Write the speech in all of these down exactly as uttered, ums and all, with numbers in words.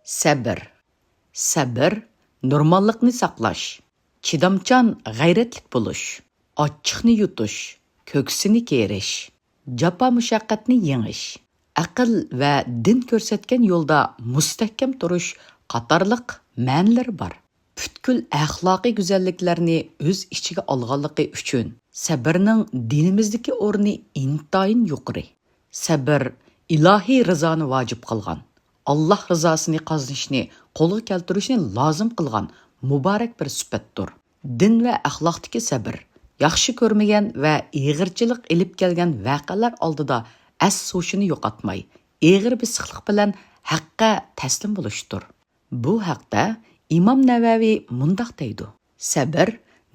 سەبىر. سەبىر، نورماللىقنى ساقلاش، چىدامچان، غەيرەتلىك بولۇش، ئاچچىقنى يۇتۇش، كۆكسىنى كېرىش، جاپا-مۇشەققەتنى يېڭىش، ئەقىل ۋە دىن كۆرسەتكەن يولدا مۇستەھكەم تۇرۇش قاتارلىق مەنىلىرى بار. پۈتكۈل ئەخلاقىي گۈزەللىكلەرنى ئۆز ئىچىگە ئالغانلىقى ئۈچۈن، سەبىرنىڭ دىنىمىزدىكى ئورنى ئىنتايىن يۇقىرى. سەبىر ئىلاھىي رىزانى ۋاجىپ قىلغان، ئاللاھ رىزاسىنى قازىنىشنى قولغا كەلتۈرۈشنى لازىم قىلغان مۇبارەك بىر سۈپەتتۇر. دىن ۋە ئەخلاقتىكى سەبىر، ياخشى كۆرمىگەن ۋە ئېغىرچىلىق ئېلىپ كەلگەن ۋەقەلەر ئالدىدا ئەس-ھوشىنى يوقاتماي، ئېغىر بېسىقلىق بىلەن ھەققە تەسلىم بولۇشتۇر. بۇ ھەقتە ئىمام نەۋەۋى مۇنداق دەيدۇ: سەبىر،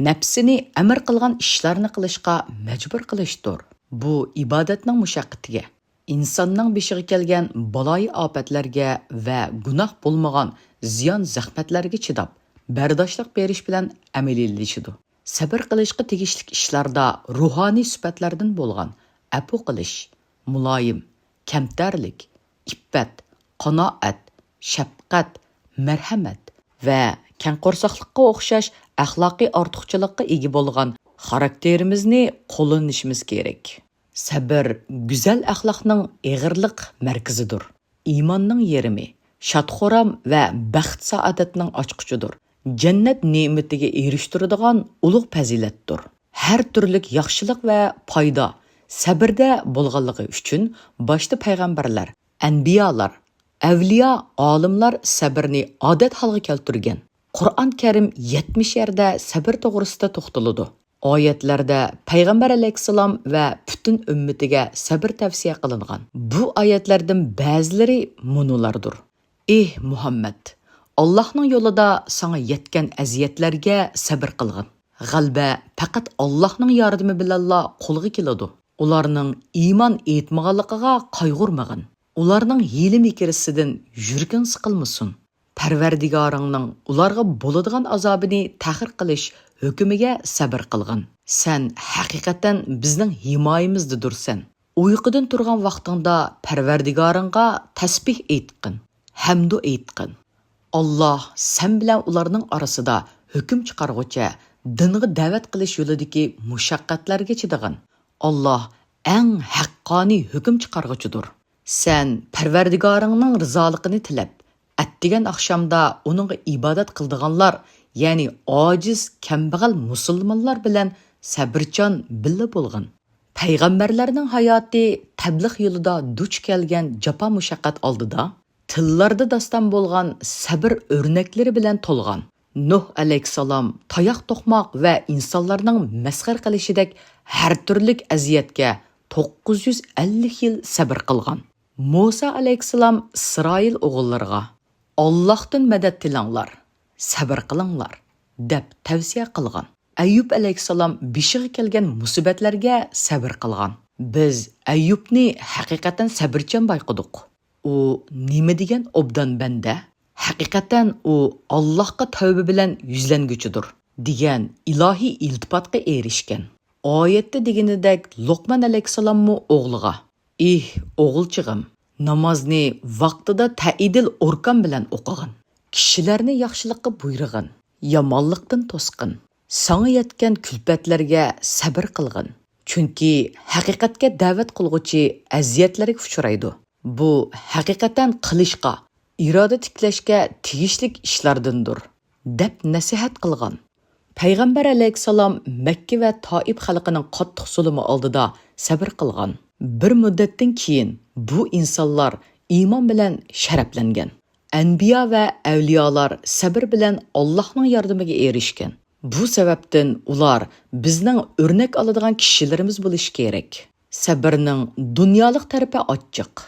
نەپسىنى ئەمىر قىلغان ئىشلارنى قىلىشقا مەجبۇر قىلىشتۇر. بۇ ئىبادەتنىڭ مۇشەققىتىگە، ئىنساننىڭ بېشىغا كەلگەن بالايىئاپەتلەرگە ۋە گۇناھ بولمىغان زىيان-زەخمەتلەرگە چىداپ، بەرداشلىق بېرىش بىلەن ئەمەلىيلىشىدۇ. سەبىر قىلىشقا تېگىشلىك ئىشلاردا روھانىي سۈپەتلەردىن بولغان ئەپۇ قىلىش، مۇلايىم، كەمتەرلىك، ئىپپەت، قانائەت، شەپقەت، مەرھەمەت ۋە كەڭ قورساقلىققا ئوخشاش ئەخلاقىي ئارتۇقچىلىققا ئىگە بولغان خاراكتېرىمىزنى قوللىنىشىمىز كېرەك. سەبىر گۈزەل ئەخلاقنىڭ ئېغىرلىق مەركىزىدۇر. ئىماننىڭ يېرىمى، شاد-خۇرام ۋە بەخت-سائادەتنىڭ ئاچقۇچىدۇر. جەننەت نېمىتىگە ئېرىشتۈرىدىغان ئۇلۇغ پەزىلەتتۇر. ھەر تۈرلۈك ياخشىلىق ۋە پايدا سەبىردە بولغانلىقى ئۈچۈن، باشتا پەيغەمبەرلەر، ئەنبىيالار، ئەۋلىيا، ئالىملار سەبىرنى ئادەت ھالغا كەلتۈرگەن. قۇرئان كەرىم يەتمىش يەردە سەبىر توغرىسىدا توختىلىدۇ. ئايەتلەردە پەيغەمبەر ئەلەيھىسسالام ۋە پۈتۈن ئۈممىتىگە سەبىر تەۋسىيە قىلىنغان. بۇ ئايەتلەردىن بەزىلىرى مۇنۇلاردۇر: ئېھ مۇھەممەد! ئاللاھنىڭ يولىدا ساڭا يەتكەن ئەزىيەتلەرگە سەبىر قىلغىن. غەلىبە پەقەت ئاللاھنىڭ ياردىمى بىلەنلا قولغا كېلىدۇ. ئۇلارنىڭ ئىمان ئېيتمىغانلىقىغا قايغۇرمىغىن. ئۇلارنىڭ ھىيلە-مىكرىسىدىن يۈرىكىڭ سىقىلمىسۇن. پەرۋەردىگارىڭنىڭ ئۇلارغا بولىدىغان ئازابىنى تەخىر قىلىش ھۆكمىگە سەبىر قىلغىن. سەن ھەقىقەتەن بىزنىڭ ھىمايىمىزدىدۇرسەن. ئۇيقۇدىن تۇرغان ۋاقتىڭدا پەرۋەردىگارىڭغا تەسبىھ ئېيتقىن، ھەمدۇ ئېيتقىن. ئاللاھ سەن بىلەن ئۇلارنىڭ ئارىسىدا ھۆكۈم چىقارغۇچە، دىنغا دەۋەت قىلىش يولىدىكى مۇشەققەتلەرگە چىدىغىن. ئاللاھ ئەڭ ھەققانىي ھۆكۈم چىقارغۇچىدۇر. سەن پەرۋەردىگارىڭنىڭ رىزالىقىنى تىلەپ، ئەتىگەن ئاخشامدا ئۇنىڭغا ئىبادەت قىلىدىغانلار، يەنى ئاجىز، كەمبەغەل مۇسۇلمانلار بىلەن سەبرچان بىللە بولغىن. پەيغەمبەرلەرنىڭ ھاياتى تەبلىغ يولىدا دۇچ كەلگەن جاپا-مۇشەققەت ئالدىدا، تىللاردا داستان بولغان سەبر ئۆرنەكلىرى بىلەن تولغان. نۇھ ئەلەيھىسسالام تاياق توقماق ۋە ئىنسانلارنىڭ مەسخىرە قىلىشىدەك ھەر تۈرلۈك ئەزىيەتكە توققۇز يۈز ئەللىك يىل سەبر قىلغان. مۇسا ئەلەيھىسسالام ئىسرائىل ئوغۇللىرىغا، «ئاللاھتىن مەدەت تىلەڭلار، سەبر قىلىڭلار» دەپ تەۋسىيە قىلغان. ئەييۇب ئەلەيھىسسالام بېشىغا كەلگەن مۇسىبەتلەرگە سەبر قىلغان. بىز ئەييۇبنى ھەقىقەتەن سەبرچان بايقىدۇق. ئۇ نېمە دېگەن ئوبدان بەندە! ھەقىقەتەن ئۇ ئاللاھقا تەۋبە بىلەن يۈزلەنگۈچىدۇر، دېگەن ئىلاھىي ئىلتىپاتقا ئېرىشكەن. ئايەتتە دېگىنىدەك، لوقمان ئەلەيھىسسالاممۇ ئوغلىغا، «ئېھ، ئوغۇلچىغىم، نامازنى ۋاقتىدا تەئىدىل ئوركان بىلەن ئوقۇغىن. كىشىلەرنى ياخشىلىققا بۇيرۇغىن، يامانلىقتىن توسقىن. ساڭا يەتكەن كۈلپەتلەرگە سەبىر قىلغىن. چۈنكى ھەقىقەتكە دەۋەت قىلغۇچى ئەزىيەتلەرگە ئۇچرايدۇ. بۇ ھەقىقەتەن قىلىشقا، ئىرادە تىكلەشكە تېگىشلىك ئىشلاردىندۇر» دەپ نەسىھەت قىلغان. پەيغەمبەر ئەلەيھىسسالام مەككە ۋە تائىپ خەلقىنىڭ قاتتىق زۇلۇمى ئالدىدا سەبر قىلغان. بىر مۇددەتتىن كېيىن بۇ ئىنسانلار ئىمان بىلەن شەرەپلەنگەن. ئەنبىيا ۋە ئەۋلىيالار سەبر بىلەن ئاللاھنىڭ ياردىمىگە ئېرىشكەن. بۇ سەۋەبتىن ئۇلار بىزنىڭ ئۆرنەك ئالىدىغان كىشىلىرىمىز بولۇشى كېرەك. سەبرنىڭ دۇنيالىق تەرىپى ئاچچىق،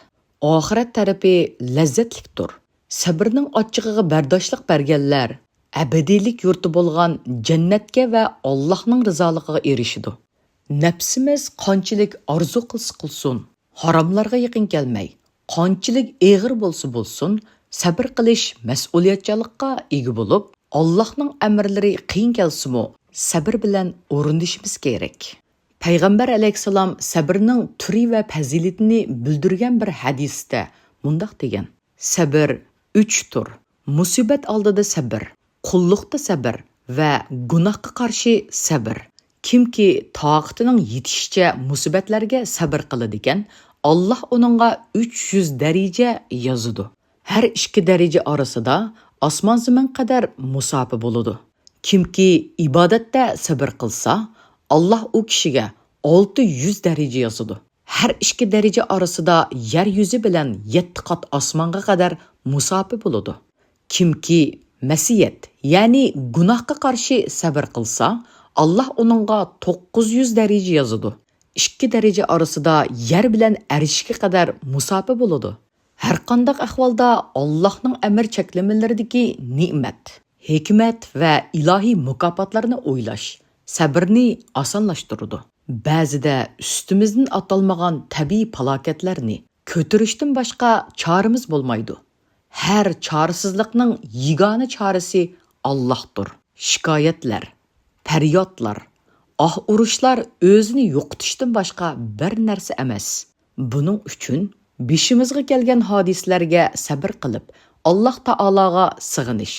ئاخىرەت تەرىپى لەززەتلىكتۇر. سەبرنىڭ ئاچچىقىغا بەرداشلىق بەرگەنلەر ئەبەدىيلىك يۇرتى بولغان جەننەتكە ۋە ئاللاھنىڭ رىزالىقىغا ئېرىشىدۇ. نەپسىمىز قانچىلىك ئارزۇ قىلسا قىلسۇن، ھاراملارغا يېقىن كەلمەي، قانچىلىك ئېغىر بولسا بولسۇن، سەبىر قىلىش مەسئۇلىيەتچانلىققا ئىگە بولۇپ، ئاللاھنىڭ ئەمىرلىرى قىيىن كەلسىمۇ، سەبىر بىلەن ئورۇندىشىمىز كېرەك. پەيغەمبەر ئەلەيھىسسالام سەبرنىڭ تۈرى ۋە پەزىلىتىنى بىلدۈرگەن بىر ھەدىستە مۇنداق دېگەن: «سەبر ئۈچتۇر. مۇسىبەت ئالدىدا سەبىر، قۇللۇقتا سەبىر ۋە گۇناھقا قارشى سەبىر. كىمكى تاقىتىنىڭ يېتىشىچە مۇسىبەتلەرگە سەبىر قىلىدىكەن، ئاللاھ ئۇنىڭغا ئۈچ يۈز دەرىجە يازىدۇ. ھەر ئىككى دەرىجە ئارىسىدا ئاسمان-زېمىن قەدەر مۇساپە بولىدۇ. كىمكى ئىبادەتتە سەبىر قىلسا، ئاللاھ ئۇ كىشىگە ئالتە يۈز دەرىجە يازىدۇ. ھەر ئىككى دەرىجە ئارىسىدا يەر يۈزى بىلەن يەتتە قات ئاسمانغا قەدەر مۇساپە بولىدۇ. كىمكى مەسىيەت، يەنى گۇناھقا قارشى سەبىر قىلسا، ئاللاھ ئۇنىڭغا توققۇز يۈز دەرىجە يازىدۇ. ئىككى دەرىجە ئارىسىدا يەر بىلەن ئەرشكە قەدەر مۇساپە بولىدۇ. ھەرقانداق ئەھۋالدا ئاللاھنىڭ ئەمىر چەكلىمىلىرىدىكى نېمەت، ھېكمەت ۋە ئىلاھىي مۇكاپاتلارنى ئويلاش سەبرنى ئاسانلاشتۇرىدۇ. بەزىدە ئۈستىمىزدىن ئاتالمىغان تەبىئىي پالاكەتلەرنى كۆتۈرۈشتىن باشقا چارىمىز بولمايدۇ. ھەر چارىسىزلىقنىڭ يېگانە چارىسى ئاللاھتۇر. شىكايەتلەر، پەريادلار، ئاھ ئۇرۇشلار ئۆزىنى يوقىتىشتىن باشقا بىر نەرسە ئەمەس. بۇنىڭ ئۈچۈن بېشىمىزغا كەلگەن ھادىسىلەرگە سەبىر قىلىپ، ئاللاھ تائالاغا سىغىنىش،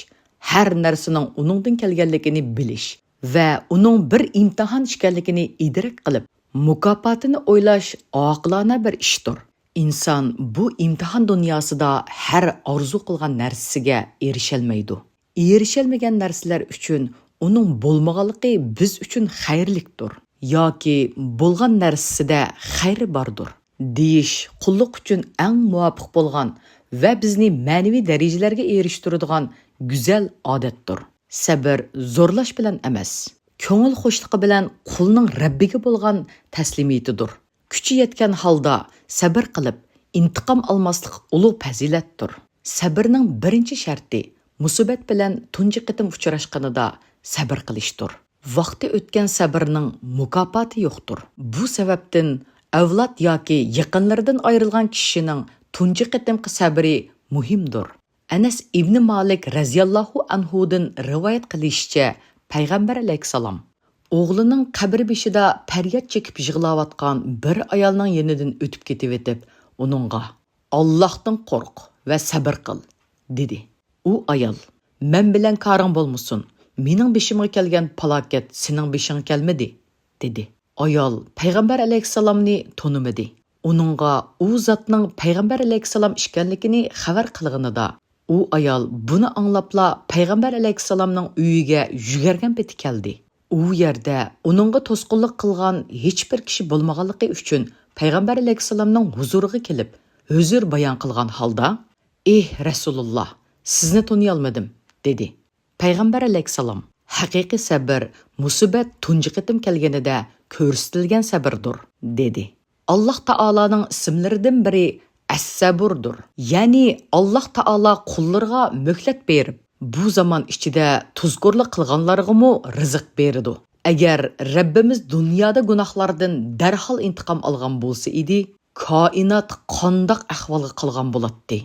ھەر نەرسىنىڭ ئۇنىڭدىن كەلگەنلىكىنى بىلىش ۋە ئۇنىڭ بىر ئىمتىھان ئىكەنلىكىنى ئىدراك قىلىپ، مۇكاپاتىنى ئويلاش ئاقىلانە بىر ئىشتۇر. ئىنسان بۇ ئىمتىھان دۇنياسىدا ھەر ئارزۇ قىلغان نەرسىسىگە ئېرىشەلمەيدۇ. ئېرىشەلمىگەن نەرسىلەر ئۈچۈن ئۇنىڭ بولمىغانلىقى بىز ئۈچۈن خەيرلىكتۇر. ياكى بولغان نەرسىسىدە خەيرى باردۇر، دېيىش قۇللۇق ئۈچۈن ئەڭ مۇۋاپىق بولغان ۋە بىزنى مەنىۋى دەرىجىلەرگە ئېرىشتۈرىدىغان گۈزەل ئادەتتۇر. سەبر زورلاش بىلەن ئەمەس، كۆڭۈل خۇشلۇقى بىلەن قۇلنىڭ رەببىگە بولغان تەسلىمىيىتىدۇر. كۈچى يەتكەن ھالدا سەبىر قىلىپ، ئىنتىقام ئالماسلىق ئۇلۇغ پەزىلەتتۇر. سەبرنىڭ بىرىنچى شەرتى مۇسىبەت بىلەن تۇنجى قېتىم ئۇچراشقىنىدا سەبىر قىلىشتۇر. ۋاقتى ئۆتكەن سەبرنىڭ مۇكاپاتى يوقتۇر. بۇ سەۋەبتىن ئەۋلاد ياكى يېقىنلىرىدىن ئايرىلغان كىشىنىڭ تۇنجى قېتىمقى سەبرى مۇھىمدۇر. ئەنەس ئىبنى مالىك رەزىياللاھۇ ئەنھۇدىن رىۋايەت قىلىشىچە، پەيغەمبەر ئەلەيھىسسالام ئوغلىنىڭ قەبرە بېشىدا پەرياد چېكىپ يىغلاۋاتقان بىر ئايالنىڭ يېنىدىن ئۆتۈپ كېتىۋېتىپ، ئۇنىڭغا، «ئاللاھتىن قورق ۋە سەبىر قىل» دېدى. ئۇ ئايال، «مەن بىلەن كارىڭ بولمىسۇن، مېنىڭ بېشىمغا كەلگەن پالاكەت سېنىڭ بېشىڭغا كەلمىدى» دېدى. ئايال پەيغەمبەر ئەلەيھىسسالامنى تونۇمىدى. ئۇنىڭغا ئۇ زاتنىڭ پەيغەمبەر ئەلەيھىسسالام ئىكەنلىكىنى خەۋەر قىلغىنىدا، ئۇ ئايال بۇنى ئاڭلاپلا پەيغەمبەر ئەلەيھىسسالامنىڭ ئۆيىگە يۈگۈرگەن پېتى كەلدى. ئۇ يەردە ئۇنىڭغا توسقۇنلۇق قىلغان ھېچبىر كىشى بولمىغانلىقى ئۈچۈن پەيغەمبەر ئەلەيھىسسالامنىڭ ھۇزۇرىغا كېلىپ، ئۆزرە بايان قىلغان ھالدا، «ئېھ رەسۇلۇللا، سىزنى تونۇيالمىدىم» دېدى. پەيغەمبەر ئەلەيھىسسالام، «ھەقىقىي سەبىر مۇسىبەت تۇنجى قېتىم كەلگىنىدە كۆرسىتىلگەن سەبىردۇر» دېدى. ئاللاھ تائالانىڭ ئىسىملىرىدىن بىرى ئەس-سەبۇردۇر. يەنى ئاللاھ تائالا قۇللىرىغا مۆھلەت بېرىپ، بۇ زامان ئىچىدە تۇزكورلۇق قىلغانلارغىمۇ رىزىق بېرىدۇ. ئەگەر رەببىمىز دۇنيادا گۇناھلاردىن دەرھال ئىنتىقام ئالغان بولسا ئىدى، كائىنات قانداق ئەھۋالغا قالغان بولاتتى؟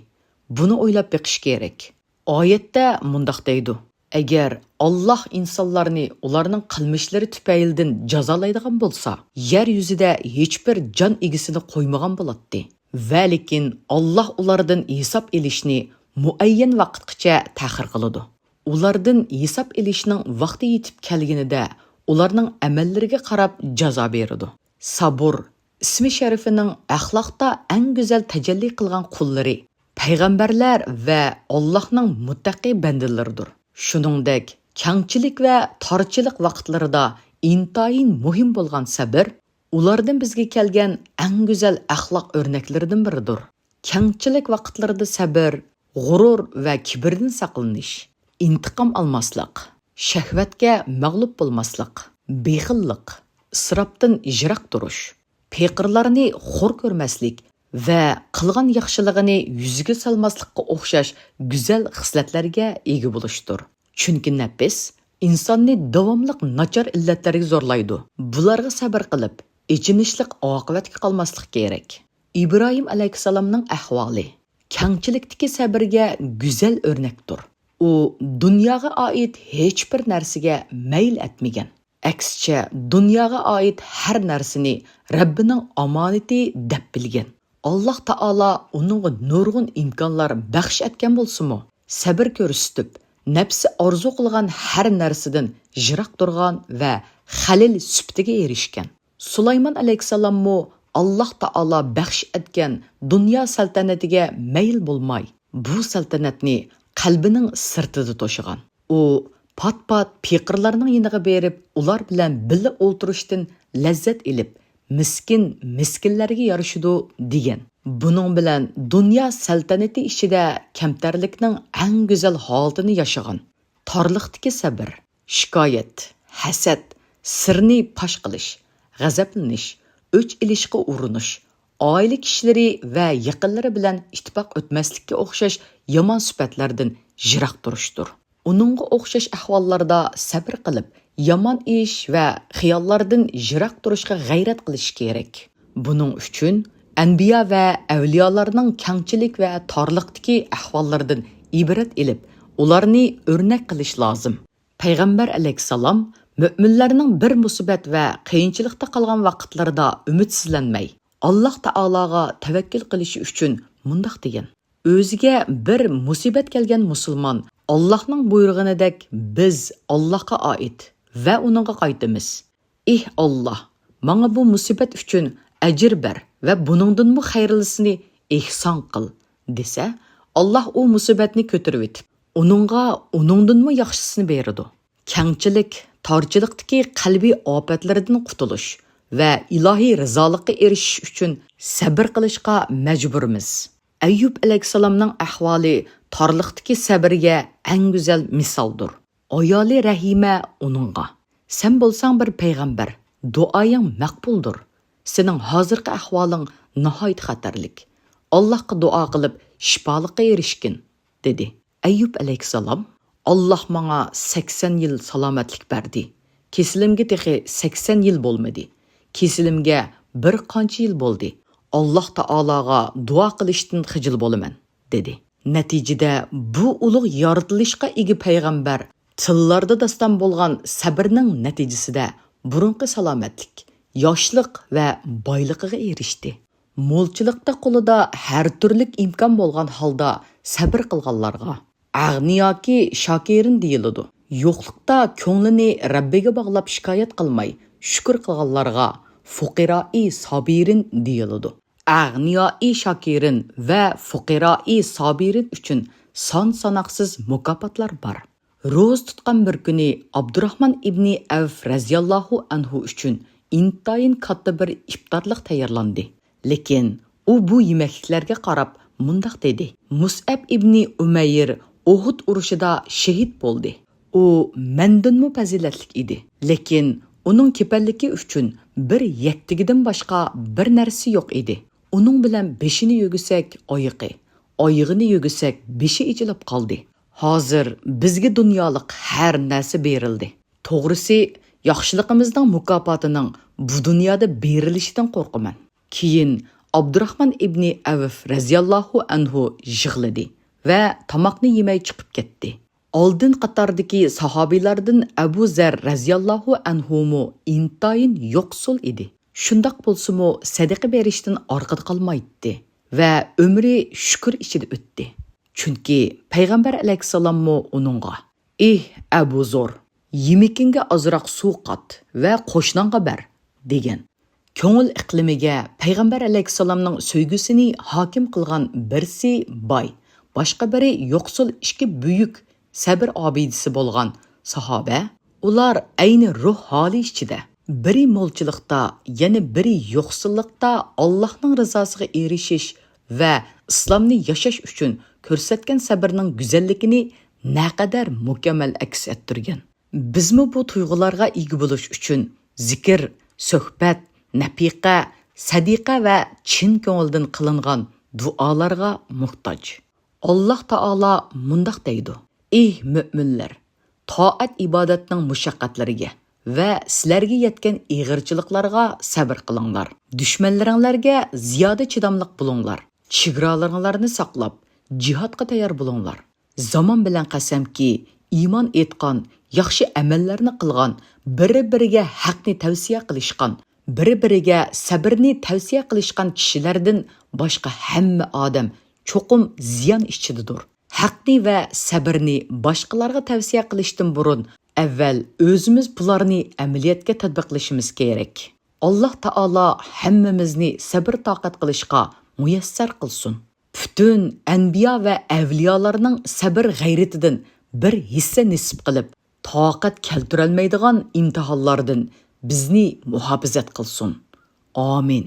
بۇنى ئويلاپ بېقىش كېرەك. ئايەتتە مۇنداق دەيدۇ، «ئەگەر ئاللاھ ئىنسانلارنى ئۇلارنىڭ قىلمىشلىرى تۈپەيلىدىن جازالايدىغان بولسا، يەر يۈزىدە ھېچبىر جان ئىگىسىنى قويمىغان بولاتتى. ۋەلىكىن ئاللاھ ئۇلاردىن ھېساب ئېلىشنى مۇئەييەن ۋاقىتقىچە تەخىر قىلىدۇ. ئۇلاردىن ھېساب ئېلىشنىڭ ۋاقتى يېتىپ كەلگىنىدە ئۇلارنىڭ ئەمەللىرىگە قاراپ جازا بېرىدۇ.» سابۇر ئىسمى شەرىفىنىڭ ئەخلاقتا ئەڭ گۈزەل تەجەللى قىلغان قۇللىرى پەيغەمبەرلەر ۋە ئاللاھنىڭ مۇتتەقى بەندىلىرىدۇر. شۇنىڭدەك كەڭچىلىك ۋە تارچىلىق ۋاقىتلىرىدا ئىنتايىن مۇھىم بولغان سەبىر ئۇلاردىن بىزگە كەلگەن ئەڭ گۈزەل ئەخلاق ئۆرنەكلىرىدىن بىرىدۇر. كەڭچىلىك ۋاقىتلىرىدا سەبىر، غۇرۇر ۋە كىبىردىن ساقلىنىش، ئىنتىقام ئالماسلىق، شەھۋەتكە مەغلۇپ بولماسلىق، بېخىللىق، ئىسراپتىن يىراق تۇرۇش، پېقىرلارنى خور كۆرمەسلىك ۋە قىلغان ياخشىلىقىنى يۈزىگە سالماسلىققا ئوخشاش گۈزەل خىسلەتلەرگە ئىگە بولۇشتۇر. چۈنكى نەپس ئىنساننى داۋاملىق ناچار ئىللەتلەرگە زورلايدۇ. بۇلارغا سەبىر قىلىپ، ئېچىنىشلىق ئاقىۋەتكە قالماسلىق كېرەك. ئىبراھىم ئەلەيھىسسالامنىڭ ئەھۋالى كەڭچىلىكتىكى سەبرگە گۈزەل ئۆرنەكتۇر. ئۇ دۇنياغا ئائىت ھېچبىر نەرسىگە مەيىل ئەتمىگەن. ئەكسىچە، دۇنياغا ئائىت ھەر نەرسىنى رەببىنىڭ ئامانىتى دەپ بىلگەن. ئاللاھ تائالا ئۇنىڭغا نۇرغۇن ئىمكانلار بەخش ئەتكەن بولسىمۇ، سەبىر كۆرسىتىپ، نەپسى ئارزۇ قىلغان ھەر نەرسىدىن يىراق تۇرغان ۋە خەلىل سۈپىتىگە ئېرىشكەن. سۇلايمان ئەلەيھىسسالاممۇ ئاللاھ تائالا بەخش ئەتكەن دۇنيا سەلتەنىتىگە مەيىل بولماي، بۇ سەلتەنەتنى قەلبىنىڭ سىرتىدا توشىغان. ئۇ پات-پات پېقىرلارنىڭ يېنىغا بېرىپ، ئۇلار بىلەن بىللە ئولتۇرۇشتىن لەززەت ئېلىپ، مىسكىن مىسكىنلەرگە يارىشىدۇ، دېگەن. بۇنىڭ بىلەن دۇنيا سەلتەنىتى ئىچىدە كەمتەرلىكنىڭ ئەڭ گۈزەل ھالىتىنى ياشىغان. تارلىقتىكى سەبر، شىكايەت، ھەسەت، سىرنى پاش قىلىش، غەزەپلىنىش، ئۆچ ئېلىشقا ئۇرۇنۇش، ئائىلە كىشىلىرى ۋە يېقىنلىرى بىلەن ئىتتىپاق ئۆتمەسلىككە ئوخشاش يامان سۈپەتلەردىن يىراق تۇرۇشتۇر. ئۇنىڭغا ئوخشاش ئەھۋاللاردا سەبرى قىلىپ، يامان ئىش ۋە خىياللاردىن يىراق تۇرۇشقا غەيرەت قىلىش كېرەك. بۇنىڭ ئۈچۈن ئەنبىيا ۋە ئەۋلىيالارنىڭ كەڭچىلىك ۋە تارلىقتىكى ئەھۋاللىرىدىن ئىبرەت ئېلىپ، ئۇلارنى ئۆرنەك قىلىش لازىم. پەيغەمبەر ئەلەيھىسسالام مۆمىنلەرنىڭ بىر مۇسىبەت ۋە قىيىنچىلىقتا قالغان ۋاقىتلىرىدا ئۈمىدسىزلەنمەي، ئاللاھ تائالاغا تەۋەككۈل قىلىشى ئۈچۈن مۇنداق دېگەن: ئۆزىگە بىر مۇسىبەت كەلگەن مۇسۇلمان ئاللاھنىڭ بۇيرۇغىنىدەك، بىز ئاللاھقا ئائىت ۋە ئۇنىڭغا قايتىمىز. ئېھ ئاللاھ، ماڭا بۇ مۇسىبەت ئۈچۈن ئەجىر بەر ۋە بۇنىڭدىنمۇ خەيرلىسىنى ئېھسان قىل، دېسە، ئاللاھ ئۇ مۇسىبەتنى كۆتۈرۈۋېتىپ، ئۇنىڭغا ئۇنىڭدىنمۇ ياخشىسىنى بېرىدۇ. كەڭچىلىك، تارچىلىقتىكى قەلبىي ئاپەتلىرىدىن قۇتۇلۇش ۋە ئىلاھىي رىزالىققا ئېرىشىش ئۈچۈن سەبىر قىلىشقا مەجبۇرمىز. ئەييۇب ئەلەيھىسسالامنىڭ ئەھۋالى تارلىقتىكى سەبرگە ئەڭ گۈزەل مىسالدۇر. ئايالى رەھىمە ئۇنىڭغا: «سەن بولساڭ بىر پەيغەمبەر، دۇئايىڭ مەقبۇلدۇر. سېنىڭ ھازىرقى ئەھۋالىڭ ناھايىتى خەتەرلىك. ئاللاھقا دۇئا قىلىپ، شىپالىققا ئېرىشكىن»، دېدى. ئەييۇب ئەلەيھىسسالام: «ئاللاھ ماڭا سەكسەن يىل سالامەتلىك بەردى. كېسىلىمگە تېخى سەكسەن يىل بولمىدى. كېسىلىمگە بىر قانچە يىل بولدى. ئاللاھ تائالاغا دۇئا قىلىشتىن خىجىل بولىمەن»، دېدى. نەتىجىدە، بۇ ئۇلۇغ يارىتىلىشقا ئىگە پەيغەمبەر تىللاردا داستان بولغان سەبرنىڭ نەتىجىسىدە بۇرۇنقى سالامەتلىك، ياشلىق ۋە بايلىقىغا ئېرىشتى. مولچىلىقتا قولىدا ھەر تۈرلۈك ئىمكان بولغان ھالدا سەبر قىلغانلارغا ئەغنىياكى شاكىرىن دېيىلىدۇ. يوقلۇقتا كۆڭلىنى رەببىگە باغلاپ شىكايەت قىلماي شۈكۈر قىلغانلارغا فۇقىرائى سابىرىن دېيىلىدۇ. ئەغنىيائى شاكىرىن ۋە فۇقىرائى سابىرىن ئۈچۈن سان-ساناقسىز مۇكاپاتلار بار. روزا تۇتقان بىر كۈنى ئابدۇراخمان ئىبنى ئەۋف رەزىياللاھۇ ئەنھۇ ئۈچۈن ئىنتايىن كاتتا بىر ئىپتارلىق تەييارلاندى. لېكىن ئۇ بۇ يېمەكلىكلەرگە قاراپ مۇنداق دېدى: «مۇسئەب ئىبنى ئۇمەير ئۇھۇد ئۇرۇشىدا شېھىت بولدى. ئۇ مەندىنمۇ پەزىلەتلىك ئىدى. لېكىن ئۇنىڭ كېپەنلىكى ئۈچۈن بىر يەكتىگىدىن باشقا بىر نەرسىسى يوق ئىدى. ئۇنىڭ بىلەن بېشىنى يۆگىسەك ئايىقى، ئايىغىنى يۆگىسەك بېشى ئېچىلىپ قالدى. ھازىر بىزگە دۇنيالىق ھەر نەرسە بېرىلدى. توغرىسى، ياخشىلىقىمىزنىڭ مۇكاپاتىنىڭ بۇ دۇنيادا بېرىلىشىدىن قورقىمەن.» كېيىن ئابدۇراخمان ئىبنى ئەۋف رەزىياللاھۇ ئەنھۇ يىغلىدى ۋە تاماقنى يېمەي چىقىپ كەتتى. ئالدىن قاتاردىكى ساھابىيلاردىن ئەبۇ زەر رەزىياللاھۇ ئەنھۇمۇ ئىنتايىن يوقسۇل ئىدى. شۇنداق بولسىمۇ، سەدىقە بېرىشتىن ئارقىدا قالمايتتى ۋە ئۆمرى شۈكۈر ئىچىدە ئۆتتى. چۈنكى پەيغەمبەر ئەلەيھىسسالاممۇ ئۇنىڭغا: «ئېھ ئەبۇ زۇر، يېمىكىڭگە ئازراق سۇ قات ۋە قوشناڭغا بەر» دېگەن. كۆڭۈل ئىقلىمىگە پەيغەمبەر ئەلەيھىسسالامنىڭ سۆيگۈسىنى ھاكىم قىلغان بىرسى باي، باشقا بىرى يوقسۇل ئىككى بۈيۈك سەبر ئابىدىسى بولغان ساھابە. ئۇلار ئەينى روھ ھالى ئىچىدە، بىرى مولچىلىقتا، يەنە بىرى يوقسۇللۇقتا ئاللاھنىڭ رىزاسىغا ئېرىشىش ۋە ئىسلامنى ياشاش ئۈچۈن كۆرسەتكەن سەبرىنىڭ گۈزەللىكىنى نەقەدەر مۇكەممەل ئەكس ئەتتۈرگەن. بىزمۇ بۇ تۇيغۇلارغا ئىگە بولۇش ئۈچۈن زىكىر، سۆھبەت، نەپىقە، سەدىقە ۋە چىن كۆڭۈلدىن قىلىنغان دۇئالارغا موھتاج. ئاللاھ تائالا مۇنداق دەيدۇ: «ئېھ مۆمىنلەر، تائەت-ئىبادەتنىڭ مۇشەققەتلىرىگە ۋە سىلەرگە يەتكەن ئېغىرچىلىقلارغا سەبىر قىلىڭلار. دۈشمەنلىرىڭلارگە زىيادە چىداملىق بولۇڭلار. چېگرالىرىڭلارنى ساقلاپ، جىھادقا تەييار بولۇڭلار. زامان بىلەن قەسەمكى، ئىمان ئېيتقان، ياخشى ئەمەللەرنى قىلغان، بىرى-بىرىگە ھەقنى تەۋسىيە قىلىشقان، بىر-بىرىگە سەبرنى تەۋسىيە قىلىشقان كىشىلەردىن باشقا ھەممە ئادەم چوقۇم زىيان ئىچىدىدۇر. ھەقنى ۋە سەبرنى باشقىلارغا تەۋسىيە قىلىشتىن بۇرۇن، ئەۋۋەل ئۆزىمىز بۇلارنى ئەمەلىيەتكە تەتبىقلىشىمىز كېرەك. ئاللاھ تائالا ھەممىمىزنى سەبر-تاقەت قىلىشقا مۇيەسسەر قىلسۇن. پۈتۈن ئەنبىيا ۋە ئەۋلىيالارنىڭ سەبر-غەيرىتىدىن بىر ھىسسە نېسىپ قىلىپ، تاقەت كەلتۈرەلمەيدىغان ئىمتىھانلاردىن بىزنى مۇھاپىزەت قىلسۇن. ئامىن.